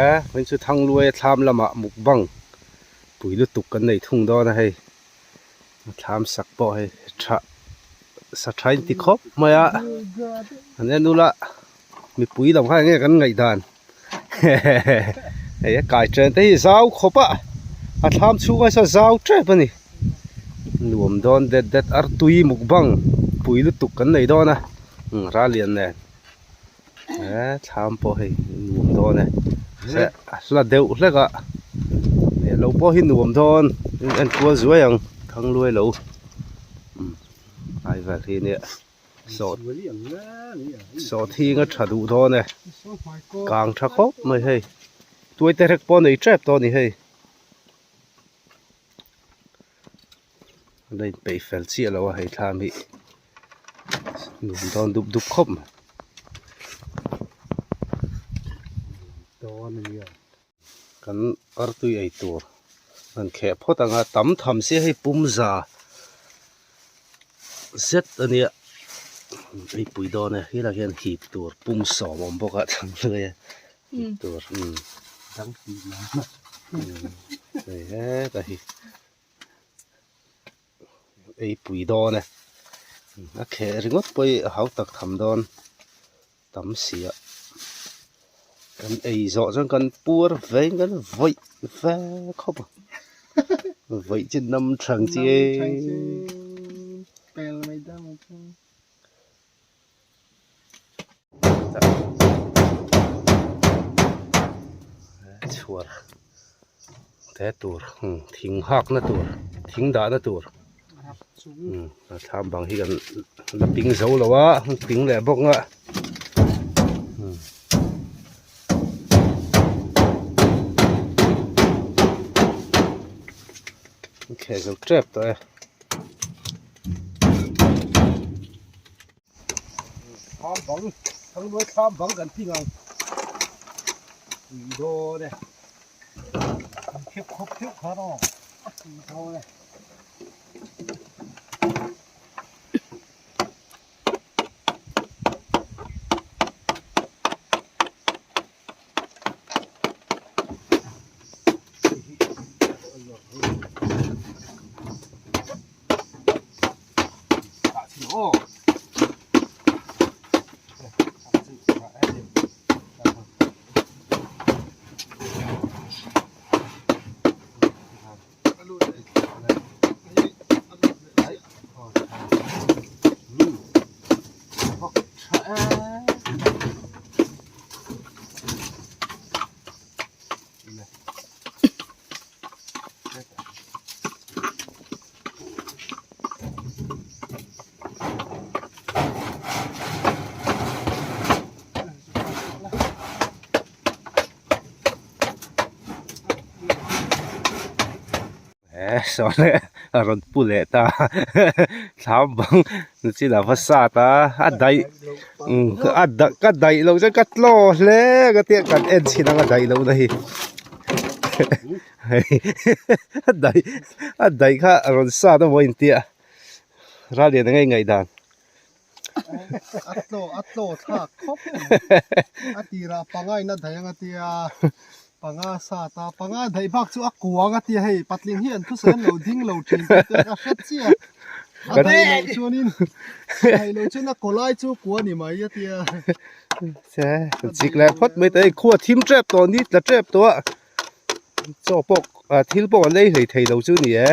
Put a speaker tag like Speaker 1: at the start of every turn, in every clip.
Speaker 1: Hei chu Thangluaia thlam lamah mukbang pui lutuk kan nei thung dawn a hei. A thlam sak pawh hei tha sa tha in ti khawp mai a. An en ula mipui lam kha enge kan ngaihdan hei a kai chen te hi zau khawp a a thlam chhung ah sawn zau tep a ni nuam dawn det det artui mukbang pui lutuk kan nei dawn a ralian nen. He thlam pawh hei nuam dawn e a hla deuh hlek a leh lo pawh hi nuam dawn in en kual zuai ang thang luai lo umm ai vel hi nia sawh sawhthing a tha duh dawn e kang tha khawp mai hei tuai te hrek pawh a nei tep tawh a ni hei. A inpeih fel chiah lo a hei thlam hi nuam dawn dup dup khawp mai kan artui ei tur an kheh phawt ang a tam tham sia hei pum za zet a nia ei pui dawn e helaiah hian hip tur pum sawm a awm bawk a thlanglui a hip tur umm hei heta hi ei pui dawn e a kheh ringawt pawh hi a hau tak tham dawn tam si a kan ei zawh chuan kan puar vein kan vawih ve khawp a vawih chu nam thang chi e. Chhuar te tur thing hak na tur thing dah na tur a thlam bang hi kan la ping zo lo a ping leh bawk a. Kheh zo tep tawh e. Thlam bang thangluai thlam bang kan ping ang pui dawn e an khep khawp theuh khan aw a pui dawn e. Saw le a rawn pu leh ta thlam bang chin a va sat a a daih a daih ka daih loh chuan ka tlaw hle ka tia kan en chhin ang a daih loh na hi. A daih a daih kha a rawn sat amaw intia Ralian enge ngaihdan.
Speaker 2: A tlaw a tlaw thlak khawp mai a tirah panga in a daih ang a tia panga sat a panga daih bak chu a kuang a tia hei patling hi an thusawi an lo ding lo thin tih te ka hre chiah a daih loh chuanin a daih loh chuan a kaw lai chu kua ni mai a tia.
Speaker 1: Che chik leh phawt mai te hei khua thim tep tawh ni tla tep tawh a. Chaw pawh ah thil pawh an ei hlei thei lo chu ni e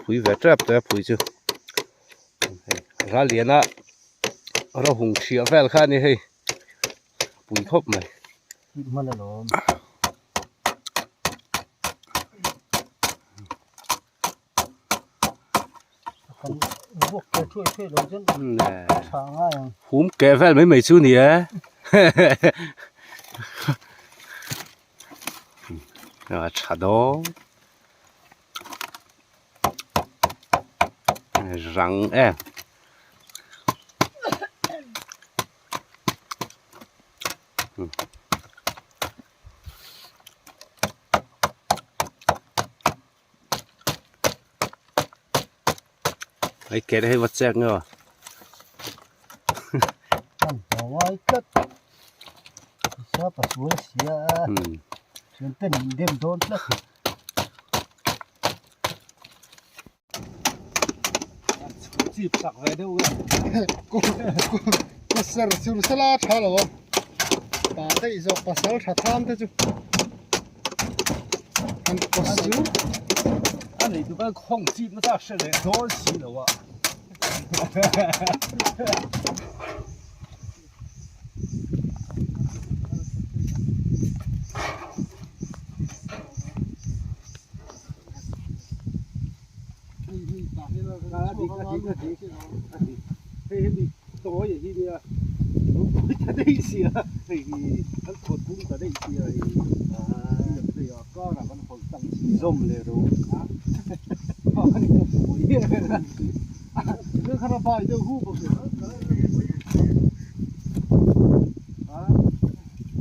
Speaker 1: pui ve tep tawh e pui chu ral lian a ro hung chhiah vel kha a ni hei pui khawp mai. Hum keh vel mai mai chu ni e a tha dawn rang em. Hei ke te hei va chek nge aw.
Speaker 2: An haw ngai tlat. Kha pasual a sia a, thiante min dem dawn tlat.
Speaker 1: Chip sak ve deuh nge.
Speaker 2: Ku ser sur sela tha lo a, pa daih zawk pasal tha tham te chu an kaw sur.
Speaker 1: A nei tu khan khawng chip nasa hre leh dawn si lo a. Hei hemi tawi hi nia lo tawi ta daih sia hei hi kan kawt bung ta daih sia hei hei a karah kan hawlh tlang sia zawm leh ro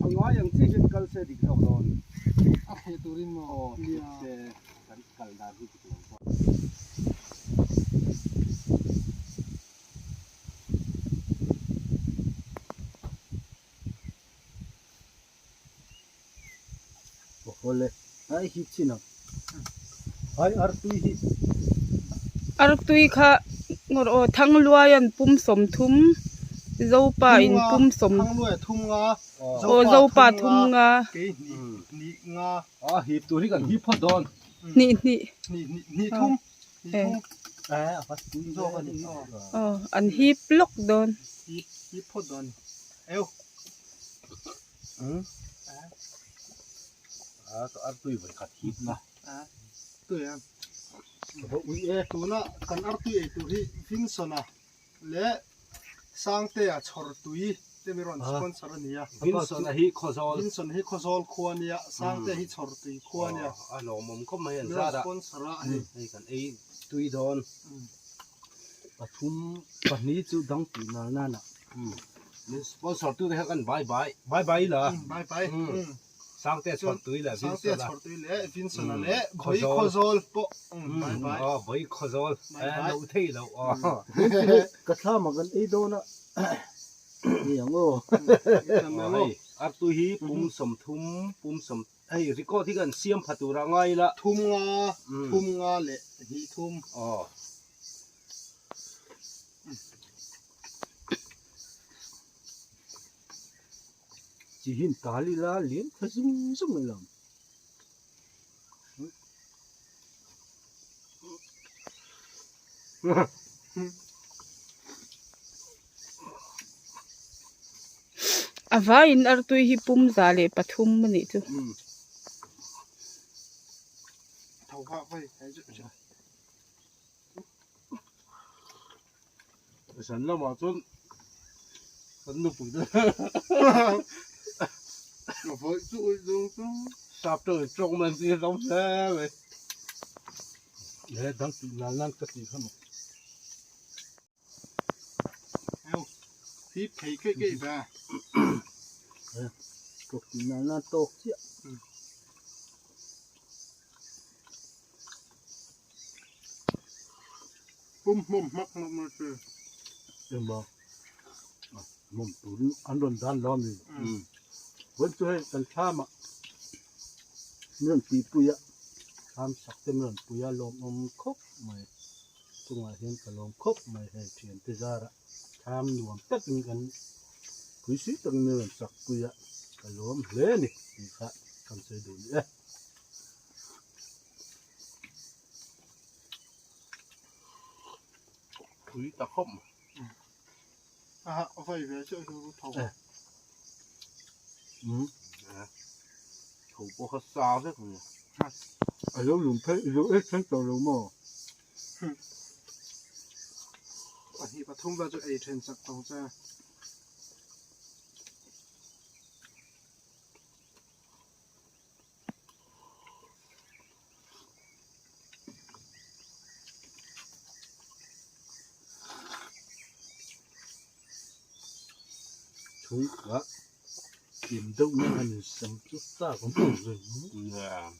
Speaker 1: A ngai ang chiah hian kal se dik zawk dawn.
Speaker 2: A thleh turin maw?
Speaker 1: Aw thleh se kan kal dan hi dik lo chuan. Awle ai hi chin ang ai artui hi.
Speaker 3: Artui kha ngawr aw Thangluai an pum sawmthum Zopa in pum sawm
Speaker 2: Thangluai a thum nga
Speaker 3: aw Zopa thum nga
Speaker 2: kei hnih hnih nga
Speaker 1: a hip tur hi kan hip phawt dawn
Speaker 3: hnih hnih
Speaker 2: hnih hnih hnih thum hnih thum
Speaker 1: a va tui
Speaker 2: zawk a ni
Speaker 3: aw an hip lawk dawn
Speaker 2: hip hip phawt dawn eu. Tuna kan artui ei tur hi Vinson-a leh Sangtea chhawr tui te mi rawn sponsor a ni a.
Speaker 1: Vinson-a hi Khawzawl.
Speaker 2: Vinson hi Khawzawl khua a nia, Sangtea hi chhawr tui khua a nia.
Speaker 1: A lawmawm khawp mai an
Speaker 2: Mi rawn
Speaker 1: zat a.
Speaker 2: sponsor a hei.
Speaker 1: Hei kan ei tui dawn.
Speaker 4: Pathum pahnih chu dang tih nal nana.
Speaker 1: Min sponsor tu te kha kan bye bye bye bye ila.
Speaker 2: Bye bye.
Speaker 1: Sangtea chhawr tui leh
Speaker 2: Vinsona. Sangtea chhawr tui leh Vinsona leh Bawih Khawzawl pawh bye bye.
Speaker 1: Aw Bawih Khawzawl eh loh thei loh aw.
Speaker 4: Ka thlam ah kan ei dawn a ni ang aw.
Speaker 1: Hei artui hi pum sawmthum pum sawm hei record hi kan siam pha tur a ngai ila.
Speaker 2: Thum nga thum nga leh hnih thum.
Speaker 1: Aw.
Speaker 4: Chi hin tal ila lian tha zum zum mai lo.
Speaker 3: A vaiin artui hi pum za leh pathum a nih chu.
Speaker 1: Zan lamah chuan kan nupui te sap tawng in tawng man chi hlawm hle mai.
Speaker 4: He dang tih nal nan ka tih kha maw.
Speaker 2: Hip thei keih keih ve.
Speaker 4: Tawk tih nal nan tawk chiah.
Speaker 2: Pum hmawm hmak hmak mai se.
Speaker 4: Engmaw hmawm turin an rawn dan lo a mi? Vawiin chu hei kan thlam ah min rawn tihpui a, thlam sak te min rawn pui a lawmawm khawp mai. Chungah hian ka lawm khawp mai hei thiante zarah thlam nuam takin kan pui si takin min rawn sak pui a, ka lawm hle a ni tih kha kan sawi duh ni e.
Speaker 1: Pui ta khawp mai.
Speaker 2: Aha, vai ve chiah chu tho.
Speaker 1: Tho pawh kha sa vek mai.
Speaker 4: A lo lum phei, i lo ek thleng tawh lo maw?
Speaker 2: Pahnih pathum vel chu ei then chak tawh che.
Speaker 4: Chhungkua kim deuh na han insam chu chak awm lo zui.
Speaker 1: Yeah.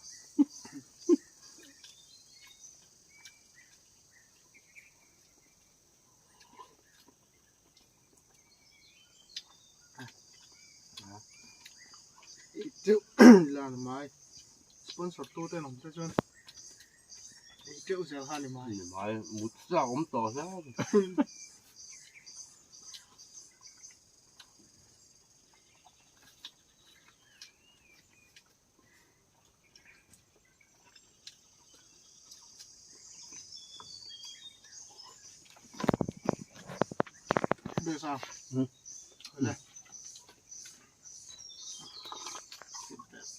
Speaker 2: ni mai sponsor tu te an awm te chuan ei teuh zel kha a ni mai.
Speaker 4: Ni mai mut chak awm tawh hle a ni.
Speaker 2: Besa. Le.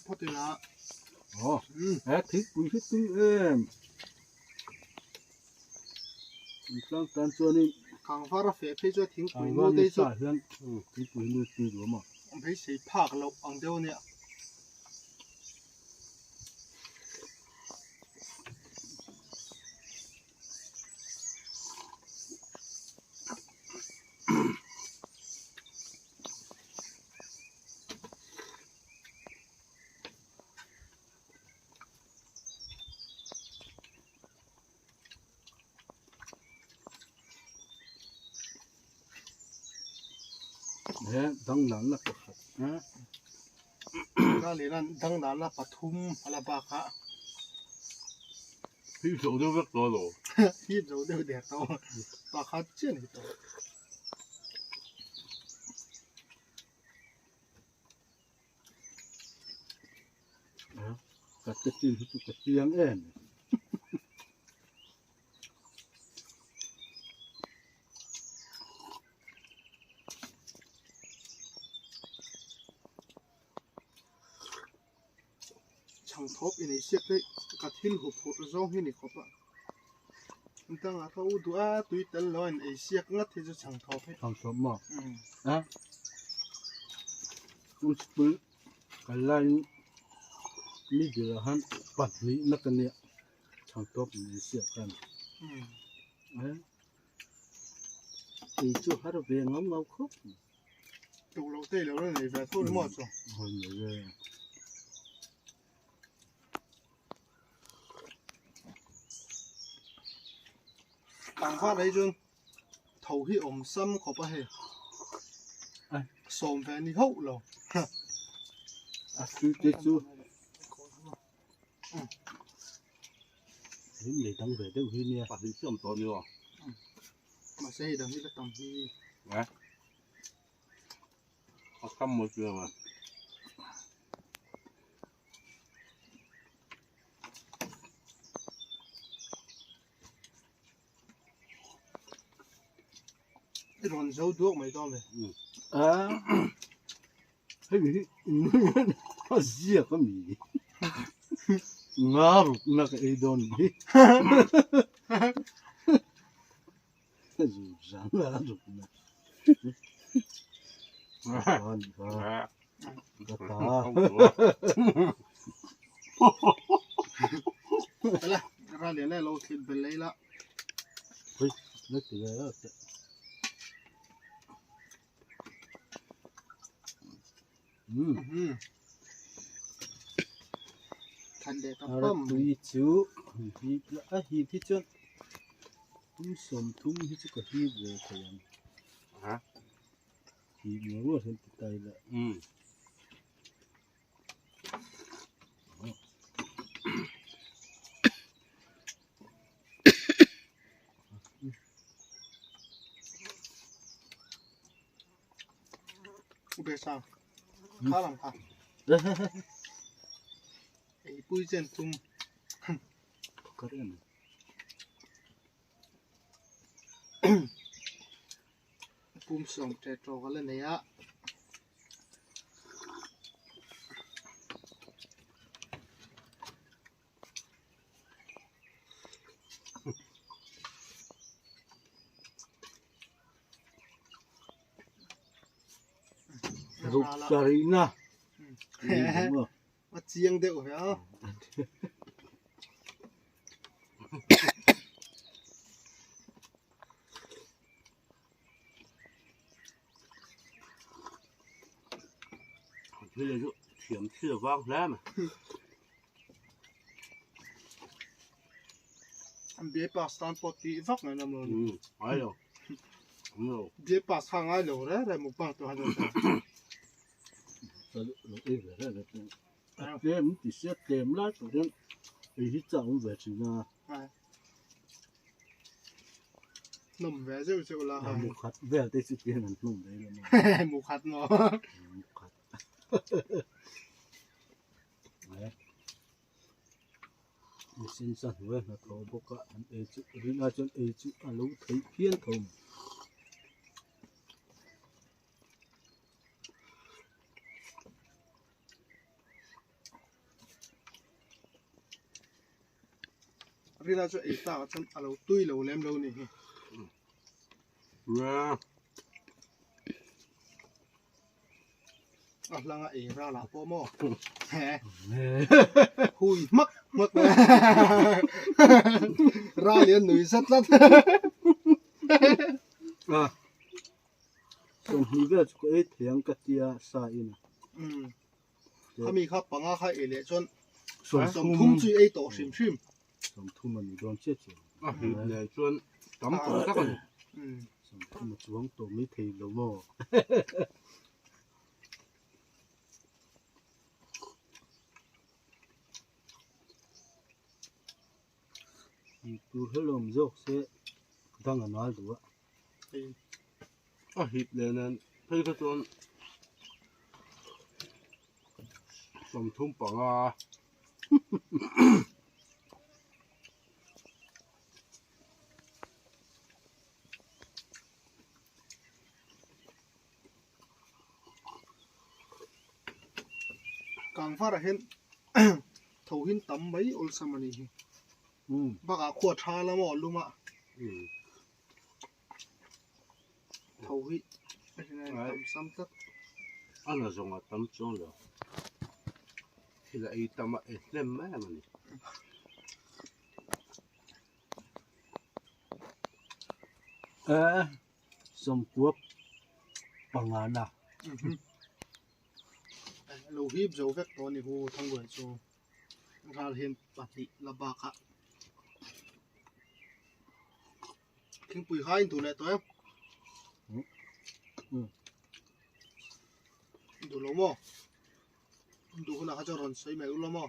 Speaker 2: Phawt ila.
Speaker 4: Aw, he thingpui hi tui em. Tlang tan chuanin
Speaker 2: Kangvar a feh phei chuan thingpui
Speaker 4: nu
Speaker 2: te chu
Speaker 4: hian thingpui nu tui duam a.
Speaker 2: Beisei phak loh ang deuh a nia.
Speaker 4: He dangdalna pakhat a.
Speaker 2: Ralin an dangdalna pathum a la bak a.
Speaker 4: Hip zo deuh vek tawh lo.
Speaker 2: Hip zo deuh der tawh. Pakhat chiah a ni tawh.
Speaker 4: Ka te chin hi chu ka chiang em.
Speaker 2: Chhang thawp i nei siak daih ka thil hu phurh zawng hi ni khawp a. Danga kha u duh a tui tel lo a in ei siak ngat hi chu chhang thawp hi.
Speaker 4: Chhang thawp maw? A Kum school kal laiin middle ah khan pahnih na ka nia chhang thawp in ei siak khan. Ei chu har ve ngau ngau khawp mai.
Speaker 2: Tuk loh te i lo la nei ve tho emaw chu?
Speaker 4: Haw nei ve.
Speaker 2: Tlangval hi chuan tho hi awm sam khawp a hei sawm ve ni hauh lo.
Speaker 4: A tui te chu hei nei dang ve deuh hi nia. Pahnih chiah awm tawh ni aw.
Speaker 2: Mahse hei dang hi la tam hi.
Speaker 4: A tam mawi chiang a.
Speaker 2: I rawn zo duak mai dawn ve.
Speaker 4: A hei hi a ziak a mi nga ruk na ka ei dawn ni zu zan nga ruk na Ka ta.
Speaker 2: Tala, ra le le lo thlit bel lei la.
Speaker 4: Hei, la ti ve la te.
Speaker 2: Mm. Than le ta pam.
Speaker 4: Tui chu hi a hi thi chuan tum som thum hi chu ka hi ve thei ang. Ha? Hi nuam rual hian ti ta ila.
Speaker 1: Umm.
Speaker 2: Ube sang. Kha lam kha. Ei pui chen tum.
Speaker 4: Ka rin.
Speaker 2: Pum sawm ṭe ṭawk a la nei a.
Speaker 4: Ruk sarihna.
Speaker 2: A chiang deuh ve a.
Speaker 4: Thil chu thiam thil a vang hle mai.
Speaker 2: An bia pass tan pawh tih vak mai lam lo ni.
Speaker 4: Ngai lo. Awm lo.
Speaker 2: Bia pass kha ngai lo re re mukbang tur han awm ta.
Speaker 4: A tlem ti sia tlem lai tur hian ei hi chak awm ve thin a.
Speaker 2: Hnawm ve zeuh zeuh la.
Speaker 4: Mu khat vel te chu tihian an hnawm ve lo maw.
Speaker 2: Mu khat maw.
Speaker 4: Mu khat. Mihring sa hnuai hnathawh bawk a an ei chu rin ai chuan ei chu a lo theih phian tho mai.
Speaker 2: Rina chu ei tak ah chuan a lo tui lo lem lo ni hi. A hlanga ei ral ah pawh maw he hui hmak hmak mai ral hi a nui zat tlat.
Speaker 4: Sawmhnih vel chu ka ei thei ang ka tia sa in a.
Speaker 2: Khami kha panga kha ei leh chuan sawmthum chu ei tawh hrim hrim.
Speaker 4: Sawmthum a ni dawn chiah chiah.
Speaker 1: A hip nen chuan tam tawh tak a ni.
Speaker 4: Sawmthum a chuang tawh mai thei lo maw. Hip tur hlawm zawk se dang a nal duh a.
Speaker 1: A hip leh nen phei kha chuan 35.
Speaker 2: Kangvarah hian tho hin tam mai awlsam a ni hi. Bakah khua tha la maw lum a. Tho hi tam sam tlat.
Speaker 1: A la zawng a tam chuang lo. Thil a ei tam a ei hnem em a ni.
Speaker 4: Eh, sawmkuap panga na.
Speaker 2: Lo hip zo vek tawh a ni hu Thangluai chu. Ral hian pahnih la bakah thingpui hai in duh leh tawh em? Duh lo maw? Duh hunah kha chuan rawn sawi mai ula maw?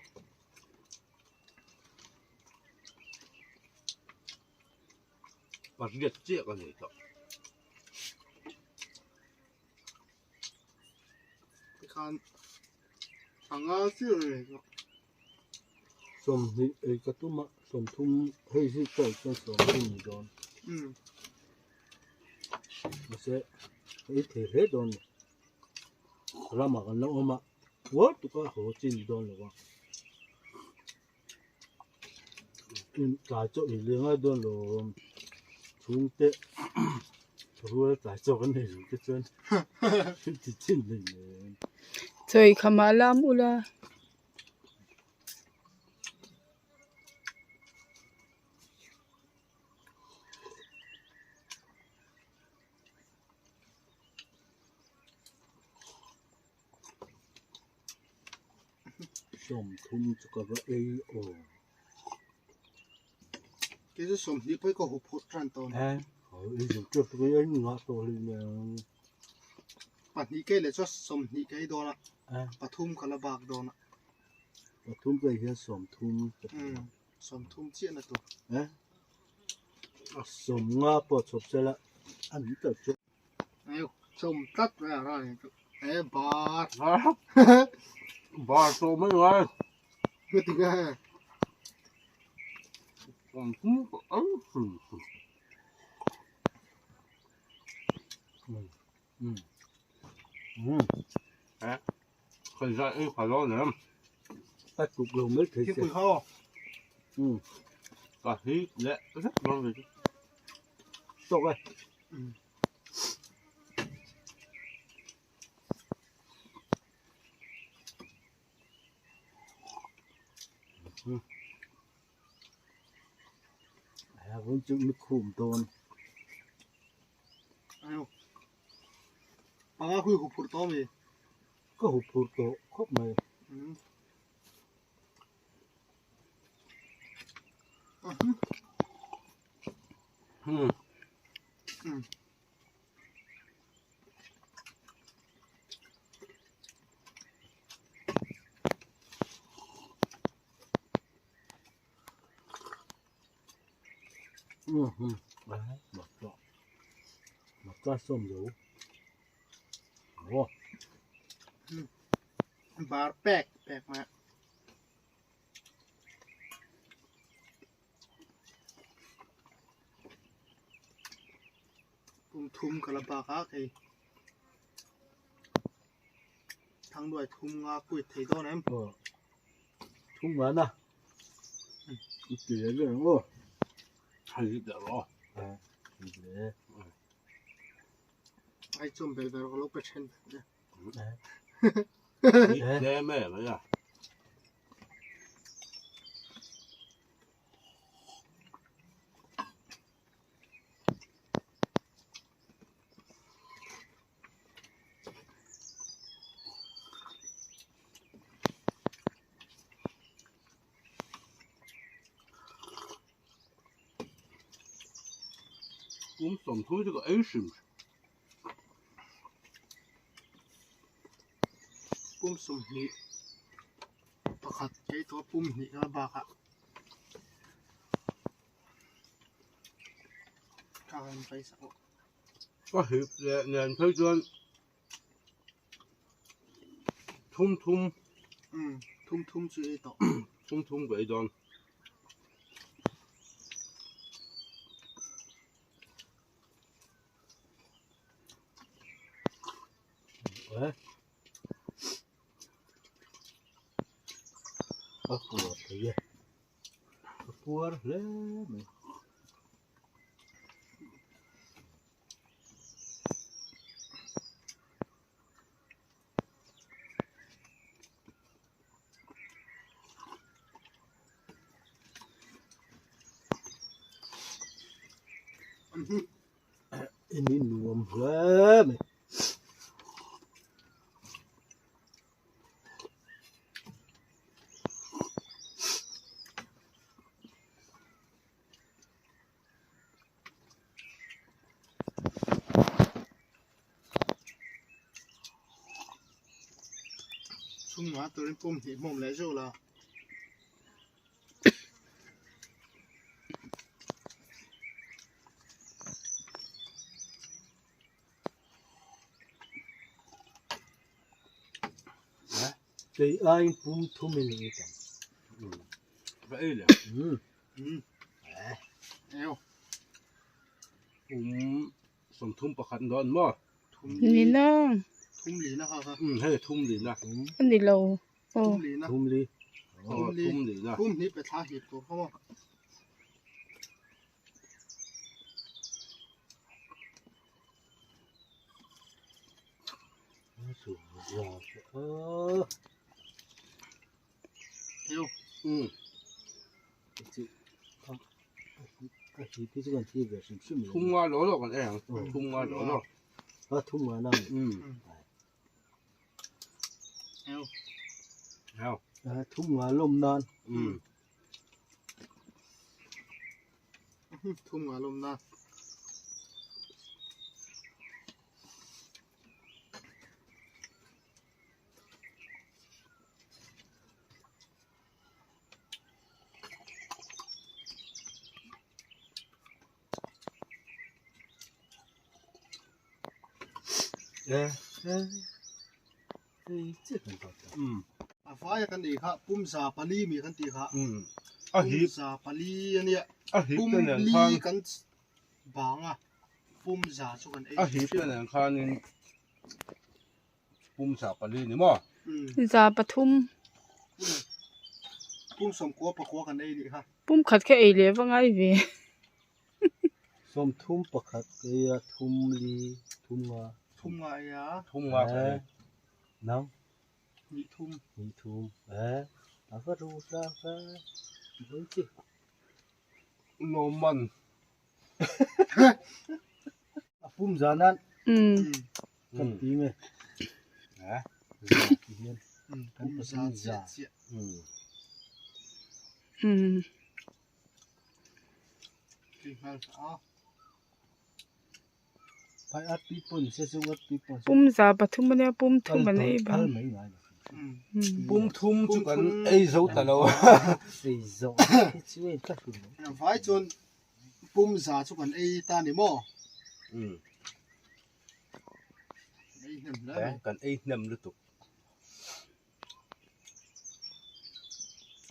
Speaker 1: Pariat chiah ka nei tawh.
Speaker 2: Tikhan panga chiah ka nei tawh.
Speaker 4: Sawmhnih ei ka tum a, sawmthum hei hi ka ei chuan sawmthum ni dawn. Mahse ka ei thei hle dawn ni. Ramah kan la awm a, uar tuka haw chi ni dawn lo a. Tlai chaw ei leh ngai dawn lo chhungte rual tlai chaw kan nei lo te chuan ti chin nei nen.
Speaker 3: Chawi khamah lam ula.
Speaker 4: Sawmthum chu ka va ei aw.
Speaker 2: Kei chu sawmhnih pawh hi ka hu phurh tan tawh a ni.
Speaker 4: Ei zo tep chu ei ngah tawh hle mai ang.
Speaker 2: Pahnih kei leh chuan sawmhnih ka ei dawn a, pathum ka la bak dawn a.
Speaker 4: Pathum ka ei hian sawmthum ka ti.
Speaker 2: Sawmthum chiah na tur.
Speaker 4: A sawmnga pawh chhawp sela a ni tak chu.
Speaker 2: Sawm tlat mai a ral chu e bar
Speaker 1: bar tawh mai ngai
Speaker 2: heti nge
Speaker 1: Khai zai ei pha lo nem
Speaker 4: ka tuk lo mai thei che
Speaker 1: ka hi leh vek dawn ve chu
Speaker 4: tawk e. Vun chu mi khum dawn.
Speaker 2: Ayo. Panga hui hu phur tawh mi.
Speaker 4: Ka hu phur tawh khawp mai.
Speaker 2: Bar pek pek mai a. Pum thum ka la bak a kei thangluai thum nga kuit thei dawn em.
Speaker 4: Thum nga na i ti leh ber ang aw.
Speaker 1: Hei hi teh rawh aw.
Speaker 2: Ai chawm bel ber ka lo pe then ber.
Speaker 1: Tlem em mai a. Pum 30 chu ka ei hrim hrim.
Speaker 2: Pum 20 pakhat kei tawh pum hnih ka la bakah
Speaker 1: Ka hip leh nen phei chuan thum thum
Speaker 2: thum thum chu ei tawh
Speaker 1: thum thum ka ei dawn.
Speaker 4: A puar thei e. Ka puar hle mai. En hi nuam hle mai.
Speaker 2: Chhungah turin pum hnih hmawm leh zeuh la.
Speaker 4: Kei aiin pum thum in ei tam.
Speaker 1: Va ei le. Pum 31 dawn maw?
Speaker 3: Ni na.
Speaker 2: Thum li na kha kha.
Speaker 1: Hei thum li na.
Speaker 3: A ni lo.
Speaker 2: Thum li na.
Speaker 4: Thum li.
Speaker 1: Thum li na.
Speaker 2: Pum hnih pe thla hip tur kha maw.
Speaker 1: Thum nga law law kan ei ang thum nga law law
Speaker 4: thum nga na thum nga lawm nan
Speaker 2: Thum nga lawm nan. A vaia kan ei kha pum za pali mi kan tih kha pum za pali a nia pum li kan bang a pum za chu kan ei
Speaker 1: a hip te nen khanin pum za pali ni maw
Speaker 3: za pathum
Speaker 2: pum sawmkua pakua kan ei nih kha
Speaker 3: pum khat kha ei leh va ngai ve.
Speaker 4: 30 pakhat ei a thum li thum nga
Speaker 2: thum nga ei a
Speaker 1: thum nga ka ei
Speaker 4: nang
Speaker 2: hnih thum
Speaker 4: hnih thum e a va ru hla hla mai chi
Speaker 1: lawmman
Speaker 4: a pum zan an kan ti nge
Speaker 1: e
Speaker 4: za ti hian kan pasal za
Speaker 3: Pum za pathum ania pum thum an ei bang.
Speaker 1: Pum thum chu kan ei zo ta lo.
Speaker 2: Vai chuan. Pum za chu kan ei ta ni maw?
Speaker 1: Umm.
Speaker 2: Kan ei hnem hle mai.
Speaker 1: Kan ei hnem lutuk.